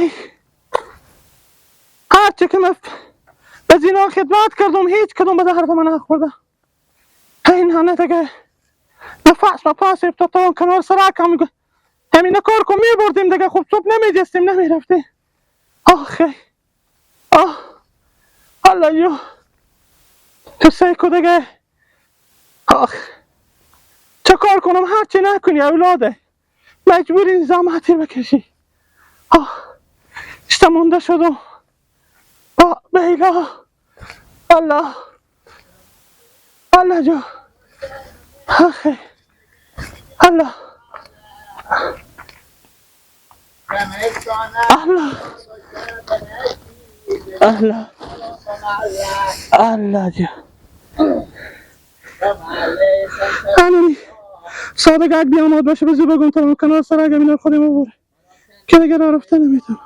آخه هرچه که من به زینا خدمت کردم هیچ کدوم به درد من نخورده. این نه دیگه نفس مپاس تا کنار سرک هم همینه کار کن میبردیم دیگه. خب صبح نمیجستیم نمیرفتیم. آخه آه الله یو تو سیکو دیگه. آخ چه کار کنم؟ هرچی نکنی اولاده مجبوری زحمتی بکشی. آه اشته مونده شدم. آه بیلا الله الله جو آخه الله الله الله الله جو. همینی ساده گگ بیامد باشه بزو بگم تا کنار سرگ اینا خودم ببره که دیگه راه رفته نمیتونم.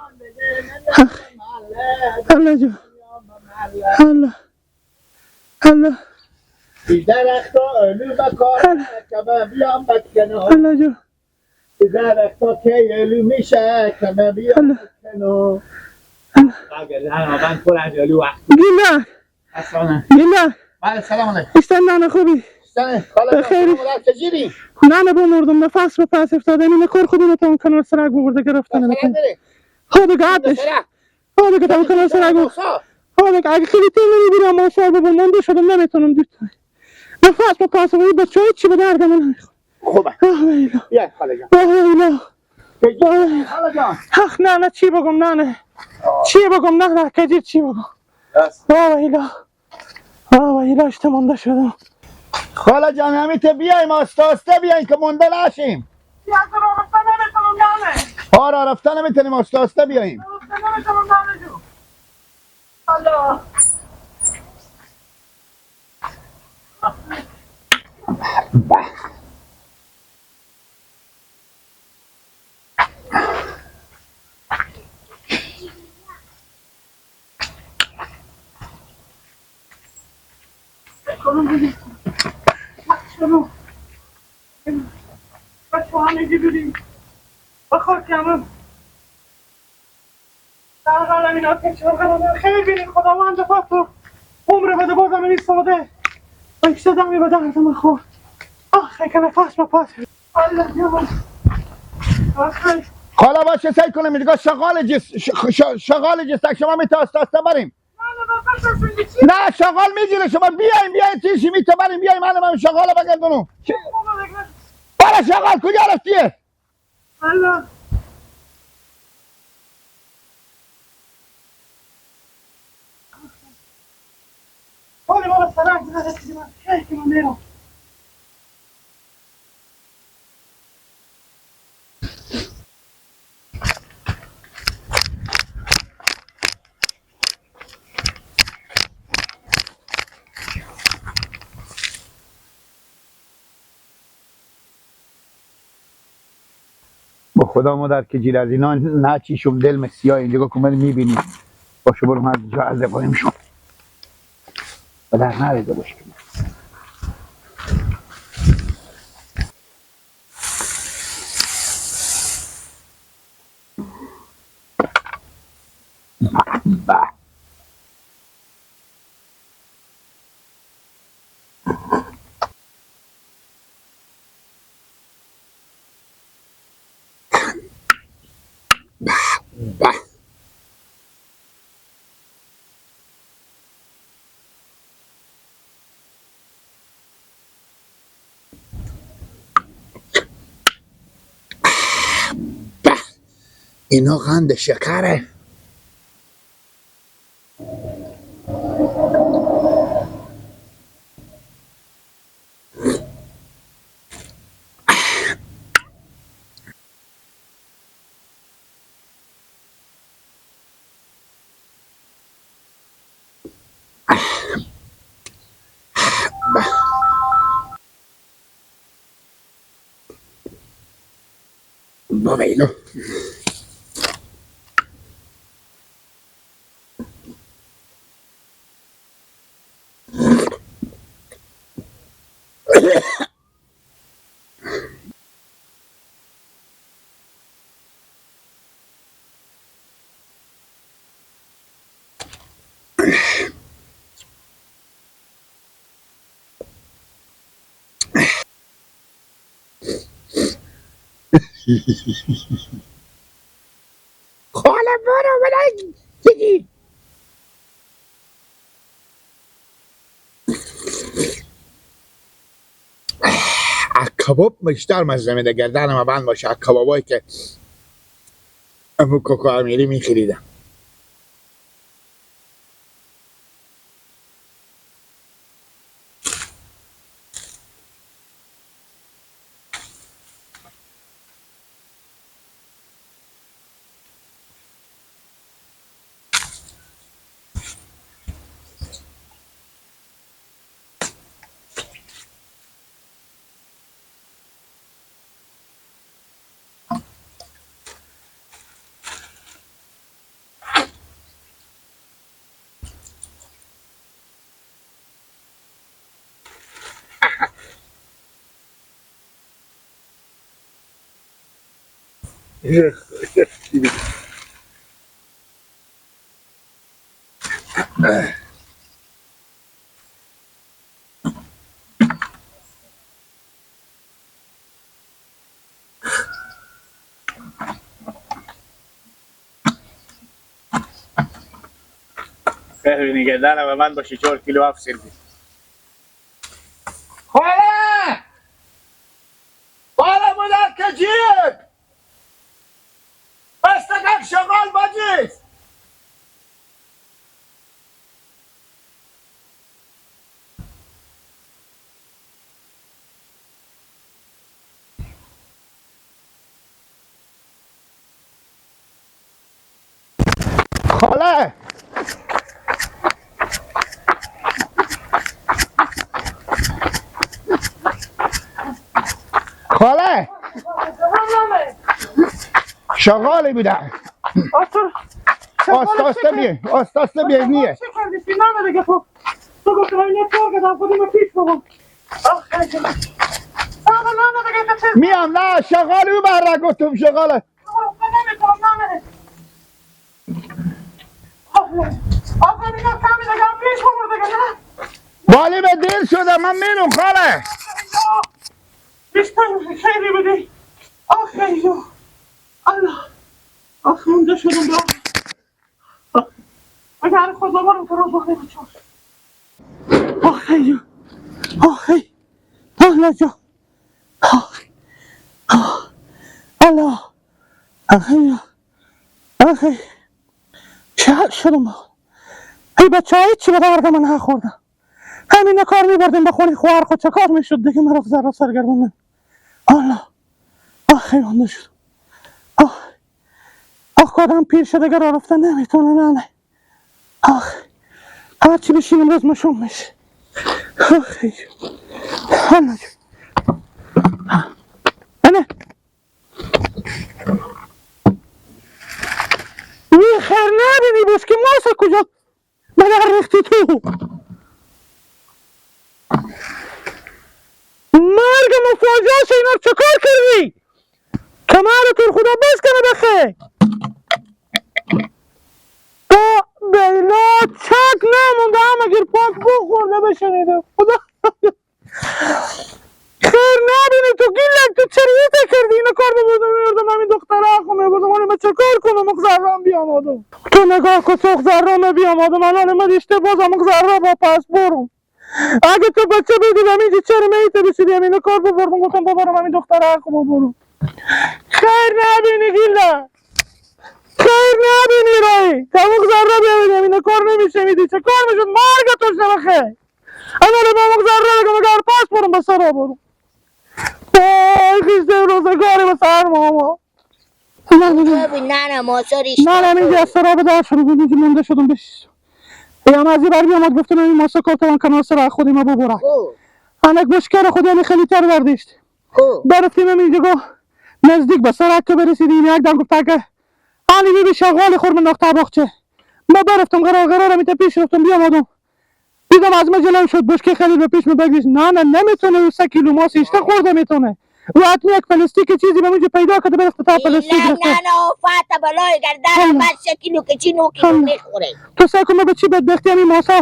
الله جو الله الله الله جو الله گیلا سلام علیکم. استنى خوبی؟ بخیری؟ نه نه بمردم نفس به پس افتاده. اینه کار خودم تا اون کنار سرک ببرده گرفتن نمیتونم. خود گادش خود تا اون کنار سرک خود اگه خیلی تیم نمیبینم ماشاء بابا مونده شدم نمیتونم دوست نفس به پس افتاده. بچه چی به درد من نمیخوره. خوبه. بیا خاله جان. خاله جان. نه نه چی بگم نه نه چی بگم نه نه کجیر چی بگم. وای ایلا وای ایلا اشته مونده شدم. خاله جان همیته بیایم آسته آسته بیایم که مونده نشیم. ها راه رفته نمیتونیم آسته آسته بیاییم. الله خیلی بینی خداوند تو عمر بده بازم این ساده ایسته دمی به درد من خورد. آخه که نفس مپاس الله جان. خاله باشه سعی کنم دیگه شغال جس شغال جستک شما می تا آسته بریم. نه شغال میگیره شما بیایم بیایم تیشی می تا بریم بیایم. من شغال بگردونم. برا شغال کجا رفتیه؟ الله حالی بابا سرک نرسیدی من خیلی من میرم. با خدا مادر که جیر از اینا نه چیشم دل سیاه اینجا که من میبینی باشه برو من جا از قایم شم و در نریده باشه. به به به اینا قند شکره. بابا اینو خاله برو بلای دیگی. کباب بیشتر مزه میده، گردن ما بند باشه. کبابایی که امو کوکو امیری میخریدم. ببینی گردنم به من باشه 4 کیلو 7 سیر. خاله خاله مادر کجیب بس تکک شغال باجیست. خاله خاله شغالی بوده. آستا بیای، آستا بیای. نیه میام. نه شغالی او برا گفتم شغاله. بالی به دیر شده من میرم خاله. خیلی بودی. آخ ایو الله، آخ مونده شدم با. اگر خدا برم تو رو بخیر چون. آخ ایو، آخ ای الله جا، آخ آخ الله، آخ ایو، آخ ای چه شدم با. ای بچه ها هیچی به درد من نخوردم. همین کار میبردیم به خونه خواهر خود چه کار میشد دیگه. مرا ذره سرگردون. الله آخ مونده شدم. آخ آخ آدم پیر شده دیگه راه رفتن نمیتونه. نه نه آخ هرچی بشینم روز مشوم میشه. آخ الله جون. نه وی خیر نبینی باش که ماسه کجا من ریختی تو. مرگ مفاجعه شه. اینا چه کار کردی؟ کمر تو خدا بس کنه بخیر. با بیلا چک نمونده هم اگر پاک بخورده بشنیده خدا خیر نبینی تو گیلک تو چریته کردی. اینا کار ببردم میبردم همین دختره خو میبردم. حالا من چه کار کنم؟ مغزرام بیام آدم تو نگاه کن تو مغزرام بیام آدم. الان من اشته بازم مغزرام با پس برم. اگه تو بچه بدی به اینجا چرا میته بشیدی همین کار ببردم. گفتم ببرم همین دختره خو ببرم. خیر نبینی گیلک، خیر نبینی رای تا مغزرام بیام اینا کار نمیشه. میدی چه کار میشد؟ مرگ توش نبخه. انا ما مغزرام بگم اگر پس برم به سرا برم. وای خیسته روزگاری به سر ماما. نه نه نه نه ماساریش نه نه اینجا از سرا به در شدم. اینجا مونده شدم بشیش. ای هم از این بر بیامد گفتم این ماسا کار توان کنار سر خودی ما ببره. انک بشکر خودی همی خیلی تر برداشت. برفتیم اینجا گو نزدیک به سرک که برسیدیم یک دم گفت اگه علی بی بی شغال خورم انداخته باغچه. ما برفتم قرار قرار میته پیش رفتم بیامدم دیدم از ما جلو شد بشکه خیلی به پیش می بگیش. نه نه نمیتونه 3 کیلو ماس ایشته خورده میتونه. و حتمی یک پلاستیک چیزی به اونجا پیدا کرده برفته تا پلاستیک نه رفته. نه نه فات بلای گردن بس کیلو که چی نو کیلو میخوره. تو سعی کن به چی بدبختی همین ماسا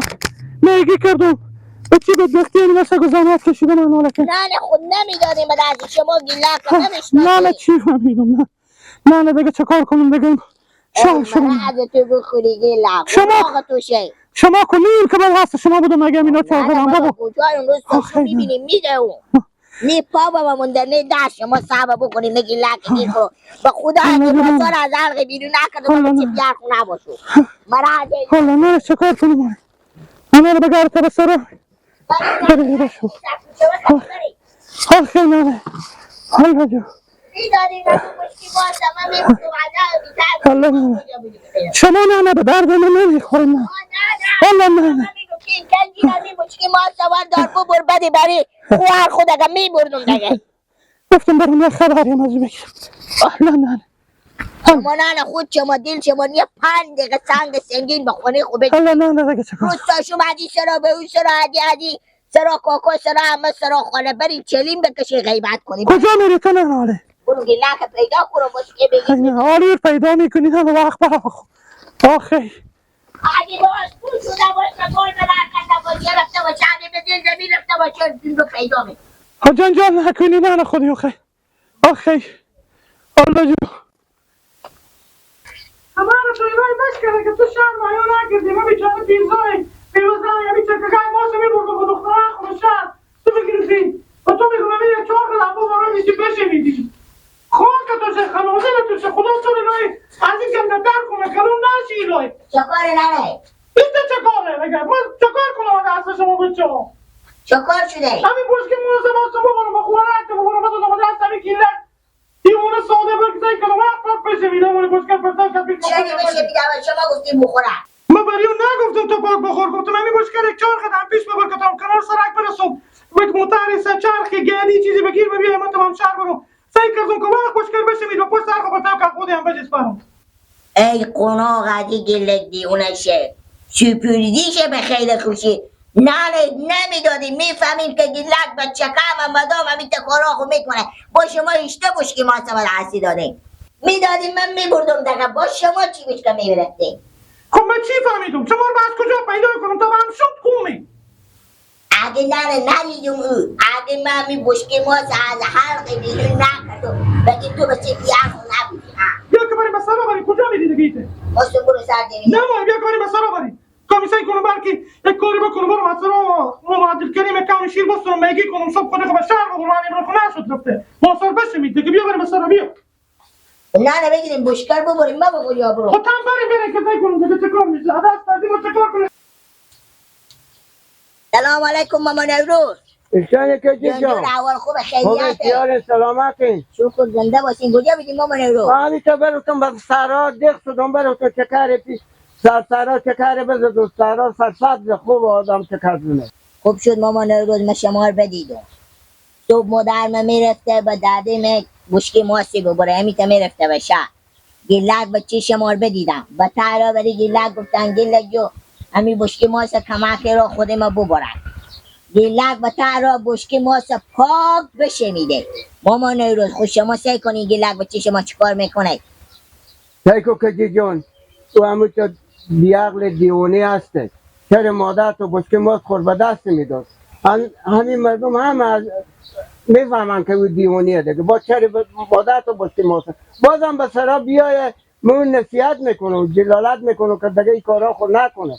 میگی کردم، به چی بدبختی همین نسگ و زحمت کشیدم من حالا که نه نه خود نمیدادیم به دست شما گیلک نمیشناسی. نه نه چی فهمیدم، نه نه نه دیگه چه کار کنم دیگه؟ شاه شما از تو بخوری گیلک شما توشه. شما کنیم که بر هست شما بودم اگه اینا چهار برم بابا. کجا اون روز تو میبینیم میده اون نی پا بابا مونده نی دست شما صعب بکنی نگی لک میخورو به خدا اگه بازار از حلقه بیرون نکرده بابا چه بیار خونه باشو مرا. حالا نه چه کار کنم؟ من رو بگار تا بسره بره باشو. آخه نه حالا جو حالا نه شما نه نه به درد من نمیخوره نه حالا نه نه گفتم برم یه خبریم از بگیرم. نه نه شما نه نه خود شما دل شما یه 5 دقیقه سنگ سنگین به خونه خوبه. حالا نه نه دیگه چه کار؟ روستا شما عدی سرا به اون سرا عدی عدی سرا کاکا سرا همه سرا خاله بریم چلیم بکشی غیبت کنیم. کجا میری تو نه حاله؟ برو گلک پیدا کنم باشه که بگی. حالی پیدا میکنی نه وقت برا آخه. اگه باز پول شده باشه گل به برکت باشه رفته باشه اگه به دل زمین رفته باشه این رو پیدا میکنی. جنجال نکنی نه نه خودی آخه آخه الله جو. همه تو ایرای بش کرده که تو شهر مایا نکردی ما بیچاره پیرزای پیروزای همی چکگاه ماسو میبردم با دختره خود شهر تو بگیرسی و تو میگم همین 4 قدم بابا رو میشی بشه میدی خواهد که تو چه خنوزه تو چه خدا تو ایرای از این کم در کنه کلون نشی ایرای چکار نره ایسته چه کاره مگر من چه کار کنم از دست شما بچه ها چکار شده همین پشت که مونسه ماسو ببرم با خونه رکته ببرم با دو دست همین کیلک دیوونه ساده بگذاری که وقت پاک بشه میدم اون بشکر پرتاش کپی چرا بشه میدم شما گفتیم بخورم من بری اون نگفتم تو پاک بخور، گفتم همین بشکر یک 4 قدم پیش ببر که تا کنار سرک برسم یک موتری سه چرخ گلی چیزی بگیر ببیای من تمام شهر برم سعی کردم که وقت بشکر بشه میدم پشت سر خود که خودی هم بجس برم. ای قناق عدی گلک دیونه شه سپردیشه به خیلی خوشی نه نمیدادیم میفهمیم که گلک به چکم مدام همین تکاراخو میکنه با شما اشته باش که ما سوال حسی دادیم میدادیم من میبردم دیگه با شما چی بش که میبرفتیم. خب من چی فهمیدم؟ شما رو از کجا پیدا کنم تا به هم شد کومی؟ اگه نه ندیدم او اگه من می بشکی ماس از حلق بیرون نکردم بگی تو به چه بیارخو نبودی ها. بیا که بریم به سرا بریم کجا میدی دیگه ایته؟ باشه برو سر دیگه. نه ما بیا که بریم به سرا بریم کمیسای کنم برکی یک کاری بکنم برم از سرا ما عبدالکریم کم شیر بستم میگی کنم صبح خونه به شهر ببرم من خونه شد رفته ماسار بشه میده که بیا بریم به سرا بیا. نه نه بگیریم بشکر ببریم ما بخوری یا برو. خب تم بریم بریم که سعی کنم دیگه چه کار میشه دست دادیم چه کار کنیم. سلام علیکم ماما نوروز. اشتانه که جان جان احوال خوب خوب خیریته. اختیار سلامتی. شکر زنده باشین. کجا بودیم ماما نوروز؟ آنی تا براتون به سرا دخ شدم براتون چکر پیش سر سرا چکر بزد و سرا سرسبز خوب آدم چکر زونه. خوب شد ماما نوروز من شما رو بدیدم. صبح مادر من میرفته به دادیم بشکی ماسی ببره همی تا میرفته به شهر گیلک بچه شما رو بدیدم به تهرا بری گیلک گفتن گیلک جو همی بشکی ماس کمک را خود ما ببرن گیلک به تهرا بشکی ماس پاک بشه میده. ماما نوروز خوش شما سعی کنی گیلک بچه شما چیکار میکنه؟ سعی کو که جان تو همون تو بیعقل دیوانه هسته چرا مادر تو بشکی ماس خور به دست میداد همین مردم هم از میفهمن که او دیوانیه دیگه با چرا مادر تو بشکی ماس بازم به سرا بیایه من نصیحت میکنه و جلالت میکنه که دیگه این کارا خود نکنه.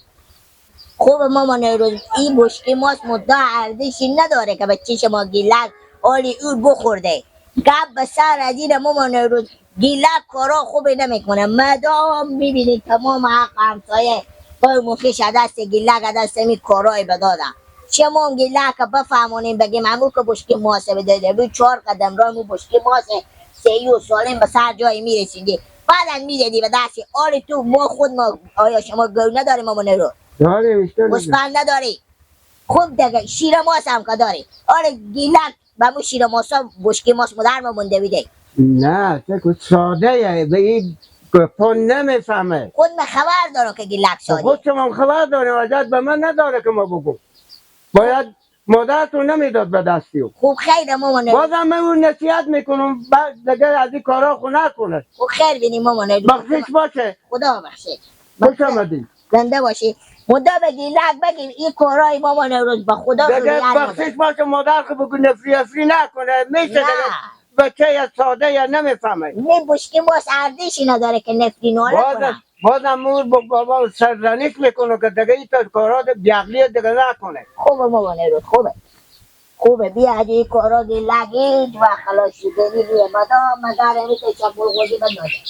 خوب مامان نوروز این بشکی ماست مدعا ارزشی نداره که بچه شما گیلک آلی او بخورده گپ به سر از این مامان نوروز گیلک کارا خوبی نمیکنه مدام میبینید تمام حق همسایه پای مخیش دست گیلک دست می کارای بدادم شما هم گیلک بفهمونیم بگیم همون که بشکی ماسه بداده بود 4 قدم راه مو بشکی ماسه سی و سالم به سر جایی میرسیدی بعدا میدادی به دست آلی تو ما خود ما. آیا شما گو نداری مامان نوروز؟ داریم گوسفند نداری؟ خوب دیگه شیر ماس هم که داری. آره گیلک به مو شیر ماسا بشکی ماس مادر ما مونده بیده. نه چه ساده به این گپا نمیفهمه. خود من خبر دارم که گیلک ساده. خود شما خبر داریم عجب به من نداره که ما بگم. باید مادر تو نمیداد به دستی او. خوب خیر مامان روز. بازم من اون نصیحت میکنم، بعد دیگه از این کارا خو نکنه. خوب خیر بینی مامان روز. بخشش باشه. خدا بخشید. خوش آمدی. زنده باشی. مدا بگی لگ بگی این کارای مامان روز به خدا دیگه ضرورت نداره. بخشش باشه، مادر خو بگو نفری افری نکنه میشه نه. دیگه. بچه یا ساده یا نمیفهمه. نه بشکی ماست ارزشی نداره که نفری ناله بازم کنه. بازم مور با بابا سرزنش میکنه که دیگه این تا کارا بیعقلی دیگه نکنه. خوبه مامان روز، خوبه خوبه. بیا از این کارا گی لگ هیچ وقت خلاص شدنی نیه. مدام مگر همی که چپول خوزی بندازه.